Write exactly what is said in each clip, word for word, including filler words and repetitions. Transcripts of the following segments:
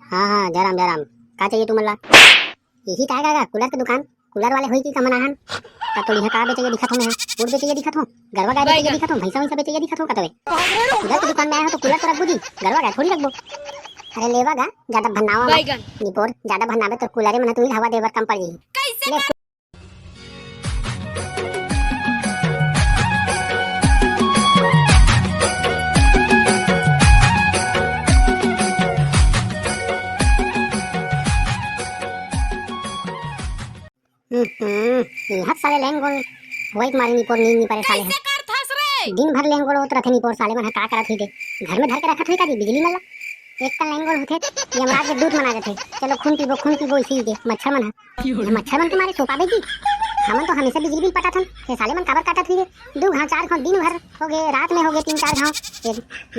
हाँ, हाँ, जयराम, जयराम। का चाहिए तुमन ला? यही का, का, का? कूलर के दुकान? कूलर वाले होई कि कमन आहन? त तोर इहाँ का बेचइया दिखत हो मैं? फूड बेचइया दिखत हो? गरवा गाय बेचइया दिखत हो? भैंसा वैसा बेचइया दिखत हो का तवे? कूलर के दुकान में आए हो तो कूलर तो रखबो जी, गरवा गाय थोड़ी रखबो। अरे लेवा गा, ज्यादा भन्नावा मत। निपोर, ज्यादा भन्नाबे तो कूलरे मन ह तुही हवा देबर कम पड़ जाही। ले। हम्म, इहाँ साले लेंगोल होइत मारे निपोर नींद नी परे साले ह। कैसे करथस रे? दिन भर लेंगोल होत रथे निपोर साले मन ह, का करत होही दे? घर में धर के रखत होही का जी बिजली मन ला? एक कन लेंगोल होथे, यमराज के दूत मना जाथे। चलो खून पीबो, खून पीबो इसी के मच्छर मन ह। ये मच्छर मन के मारे सोपाबे जी। हमन तो हमेशा बिजली बिल पटाथन, ये साले मन काबर काटत होही रे? दू घाव, चार घाव दिन भर हो गए, रात में हो गए तीन चार घाव। ये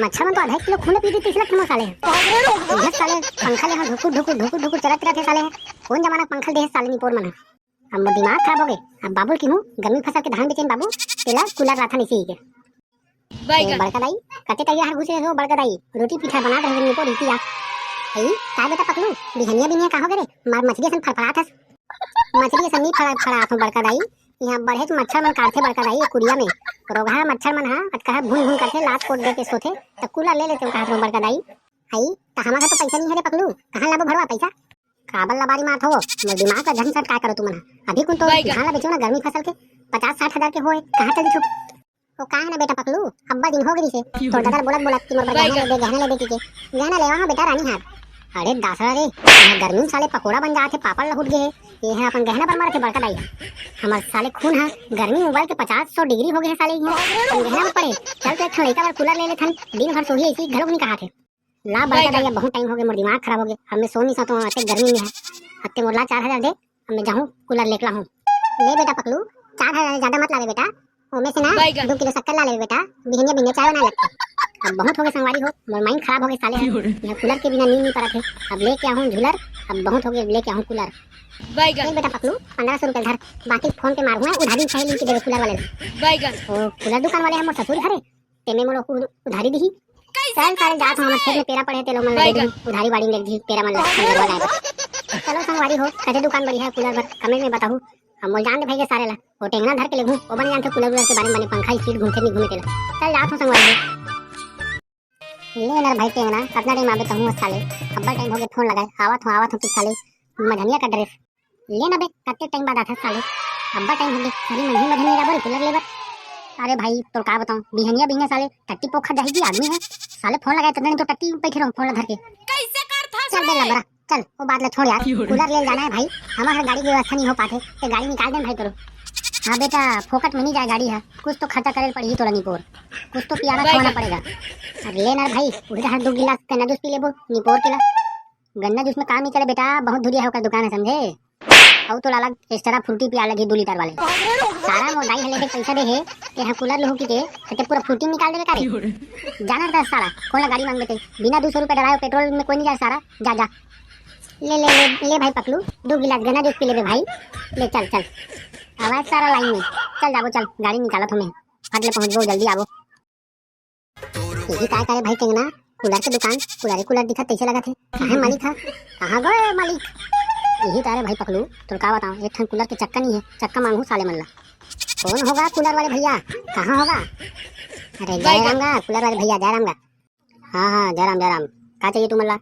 मच्छर मन तो आधा एक किलो खून पी देते, इसलिए खून साले ह। इधर साले पंखा ले हम ढुकुर ढुकुर ढुकुर ढुकुर चलत रहते साले ह। कौन जमाना के पंखा दे हे साले निपोर मन ह। अब मोर दिमाग खराब हो गए। अब बाबू ल किहूँ, गर्मी फसल के धान बेचेन बाबू, तेला कूलर लाथन इसी के। ए, बड़का दाई, कते तैयार घुसे हो बड़का दाई? रोटी पीठा बना रहे निपोर इतिया। ए, का बेटा पकलू, बिहनिया बिहनिया का हो गे रे? मार मछली असन फड़फड़ात हस। मछली असन नी फड़ा, फड़ात हो बड़का दाई। इहाँ बढ़ेच मच्छर मन काटथे बड़का दाई, ये कुरिया में। रोगहा मच्छर मन ह, अतका भुन भुन करथे, लात कोट दे के सोथे, त कूलर ले लेते हो कहत हो बड़का दाई। हई, त हमर घर तो पैसा नहीं है रे पकलू, कहाँ लाबो भड़वा पैसा? काबर लबारी मारत हो? मोर दिमाग ला झंझट काय करो तुमन ह? अभी कुन तो धान ला बेचो ना, गर्मी फसल के पचास साठ हजार के होए, कहाँ चल दिखो? ओ का है ना बेटा पकलू, अब्बा दिन हो गे रिसे, तोर दादा बोलत बोलत कि मोर बर गहना लेबे, गहना लेबे कहिके, गहना लेवा हो बेटा रानी हार। अरे दासरा रे, ये गर्मी में साले पकोड़ा बन जात हे, पापड़ लहुट गे हे, ये है अपन गहना बर मारत हे बड़का दाई ह। हमर साले खून ह गर्मी में उबल के पचास सौ डिग्री हो गे हे साले, ये अपन गहना बर पड़े। चल तो एक ठन लइका बर कूलर ले लेथन, दिन भर सोही ऐसी घलोक नहीं कहा थे। ला बड़का दाई, अब बहुत टाइम हो गए, मोर दिमाग खराब हो गए। अब मैं सो नहीं सकता हूँ, अतेक गर्मी में है। अब ते मोर ला चार हजार दे, अब मैं जाहूँ कूलर लेके लाहूँ। ले बेटा पकलू, चार हजार ज्यादा मत लावे बेटा, ओमे से ना दो किलो शक्कर ला लेवे बेटा, बिहनिया बिहनिया चाय ना लगता। अब बहुत हो गए संगवारी हो, मोर माइंड खराब हो गए साले ह। यहाँ कूलर के बिना नींद नहीं पड़त है। अब लेके आहूँ झूलर, अब बहुत हो गए, लेके आहूँ कूलर। ले बेटा पकलू, पंद्रह सौ रुपया धर, बाकी फोन पे मारहूँ, उधारी चाहे लेके देवे कूलर वाले ला। ओ कूलर दुकान वाले ह मोर ससुर हरे, तेमे मोला उ-, उधारी दिही। चल साले, जात हूँ, हमर खेत में पेरा पड़े हे, तेलो मन ला दे दिही, उधारी बाड़ी में दे दिही, पेरा मन ला, अपन गरवा गाय बर। चलो संगवारी हो, कते दुकान बढ़िया है कूलर बर, कमेंट में बताहू। अब मोल जान दे भाई के सारे ला, वो टेंगना धर के लेगहूँ, वो बने जानथे कूलर वूलर के बारे में, बने पंखा स्पीड घूमथे नहीं घूमे तेला। चल जात हूँ संगवारी हो। ले ना रे भाई टेंगना, कतना टाइम आबे तहूँ साले, अब्बल टाइम हो गए फोन लगाए, आवत हूँ, आवत हूँ कि साले, मधनिया का ड्रेस ले ना बे, कते टाइम बाद आथस साले? अब्बा टाइम हो गे, साली मन ही मधे नहीं रहा बोल कूलर लेबर। अरे भाई, तोर का बताऊं, बिहनिया बिहनिया साले टट्टी पोखा जाही जी आदमी है। साले फोन लगाए तो नहीं तो टट्टी बैठे रहूं फोन ला धर के। कैसे करथस चल बे रे? लबरा, चल, वो बात ला छोड़ यार। कूलर ले जाना है भाई, हमारे गाड़ी की व्यवस्था नहीं हो पाते, ते गाड़ी निकाल दे भाई तोरो। हाँ बेटा, फोकट में नहीं जाए गाड़ी है, कुछ तो खर्चा करे पड़ी तोला निपोर, कुछ तो पियाना खवाना पड़ेगा। अरे ले ना रे भाई, उधर दो गिलास गन्ना जूस पी लेबो निपोर के ला। गन्ना जूस में काम नहीं चले बेटा, बहुत धुरिया है ओकर दुकान है, समझे? अउ तोला अलग एक्स्ट्रा फ्रूटी पिया लगी दो लीटर वाले। सारा मोर दाई हले देख पैसा दे हे, ते हा कूलर लहू की के, ते पूरा फ्रूटी निकाल देबे का रे? जाना रहता सारा, कौन ला गाड़ी मांग लेते? बिना दो सौ रुपया डराए पेट्रोल में कोई नहीं जाए सारा, जा, जा। ले, ले, ले, ले भाई पकलू, दो गिलास गन्ना जूस पी लेबे भाई। ले चल, चल। आवाज सारा लाइन में। चल जाबो, चल, गाड़ी निकालत हूँ मैं। फट ले पहुँचबो, जल्दी आबो। यही का करे भाई टेंगना, कूलर के दुकान, कूलर ही कूलर दिखत तैसे लगत है। कहाँ मालिक हा? कहाँ गए मालिक? यही का रे भाई पकलू, तोर का बताऊँ, एक ठन कूलर के चक्का नहीं है, चक्का मांगू साले मन ला। कौन होगा कूलर वाले भैया? कहाँ होगा? अरे जय राम गा, कूलर वाले भैया, जय राम गा। हाँ, हाँ, जय राम, जय राम। का चाहिए तुमन ला?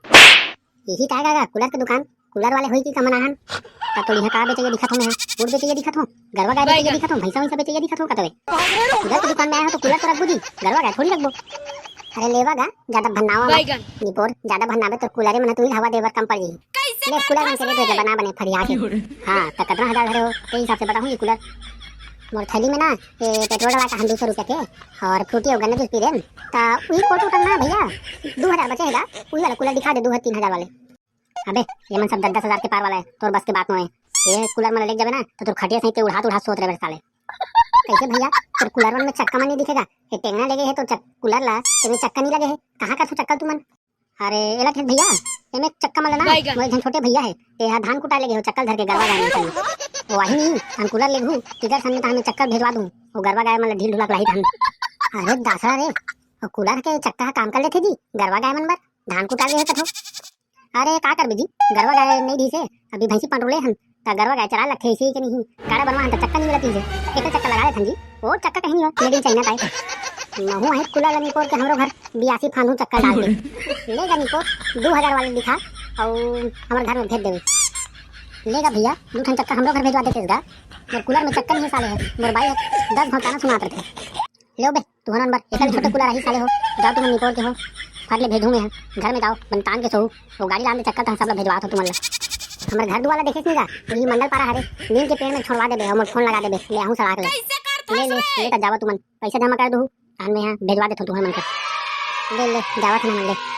यही का गा, कूलर के दुकान, कूलर वाले होई कि कमन आहन? तब तो यहाँ का बेचैया दिखत हो मैं? फूड बेचैया दिखत हो? गरवा गाय बेचैया दिखत हो? भैंसा वैसा बेचैया दिखत हो का तवे? कूलर के दुकान में आए हो तो कूलर तो रखबो जी, गरवा गाय थोड़ी रखबो। अरे लेवा गा, ज्यादा भन्नावा मत। निपोर, ज्यादा भन्नाबे तो कूलरे मन तुही हवा देबर कम पड़ जाही। ले कूलर मन के रेट बना बने फरिया के। हाँ, त कतना हजार धरे हो, ते हिसाब से बताहूँ ये कूलर। मोर थैली में ना, ये पेट्रोल डला का हम दो सौ रुपया के, और फ्रूटी और गन्ना जूस पी लेन, त वही कोट उठन ना भैया, दो हजार बचे हैगा, वही वाला कूलर दिखा दे, दो तीन हजार वाले। अबे, ये मन सब दस दस हजार के पार वाला है, तोर बस के बात नोहे। ये कूलर मन लेके जाबे ना, तो तोर खटिया सहित के उड़ात उड़ात सोत रहे साले। कैसे भैया, तोर कूलर मन में चक्का मन नहीं दिखेगा? ये टेंगना लेगे है तो चक-, कूलर ला, तेमे चक्का नहीं लगे है? कहाँ का तू चक्का तुमन? अरे, एला ठीक भैया, एमे चक्का मन ला ना, मोर एक झन छोटे भैया है, ते हा धान कुटा लेगे हो चक्का धर के गरवा गाय मन संग। वही नहीं, हम कूलर लेगहू, तिकर संग में तो हमें चक्का भेजवा दूँ, वो गरवा गाय मन ला ढील ढुला के लाही धान। अरे दासरा रे, वो कूलर के चक्का हा काम कर लेथे जी, गरवा गाय मन बर, धान कुटा लेगे हो कथो। अरे का करबे जी, गरवा गाय नहीं दिसे, अभी भैंसी पंडुले हन, त गरवा गाय चरा लगथे इसे के नहीं, काड़ा बनवा हन त चक्का नहीं मिलत इसे, त एकर चक्का लगा लेथन जी। वो चक्का कहीं नहीं हो, मेड इन चाइना ताई। महू आहे कुला ला निपोर के हमरो घर बियासी फांदू चक्का डाल दे। ले गा निपोर, दू हजार वाले दिखा, अउ हमर घर में भेज देवे। ले गा भैया, दू ठन चक्का हमरो घर भेजवा देते गा। मोर कूलर में चक्का नहीं है साले है, मोर बाई है, दस घंटा ना सुनात रहते। ले बे, तुहन बर एकल छोटे कूलर आही साले हो, जाओ तुमन निपोर के हो, फट ले भेजूं मैं, घर में जाओ, बन तान के सोऊ, वो गाड़ी लान दे चक्का तहन सब ला भेजवात हो तुमन ला। हमर घर दुआला देखेस नहीं गा, वही मंडल पारा हरे, नीम के पेड़ में छोड़वा देबे, अउ मोर फोन लगा देबे, ले आहूं सड़ाक ले। ले, ले, ले त जावा तुमन, पैसा जमा कर दूहू, तहन मैं यहाँ भेजवा देथो तुहन मन कर। ले, ले, जावा थन हमन ले।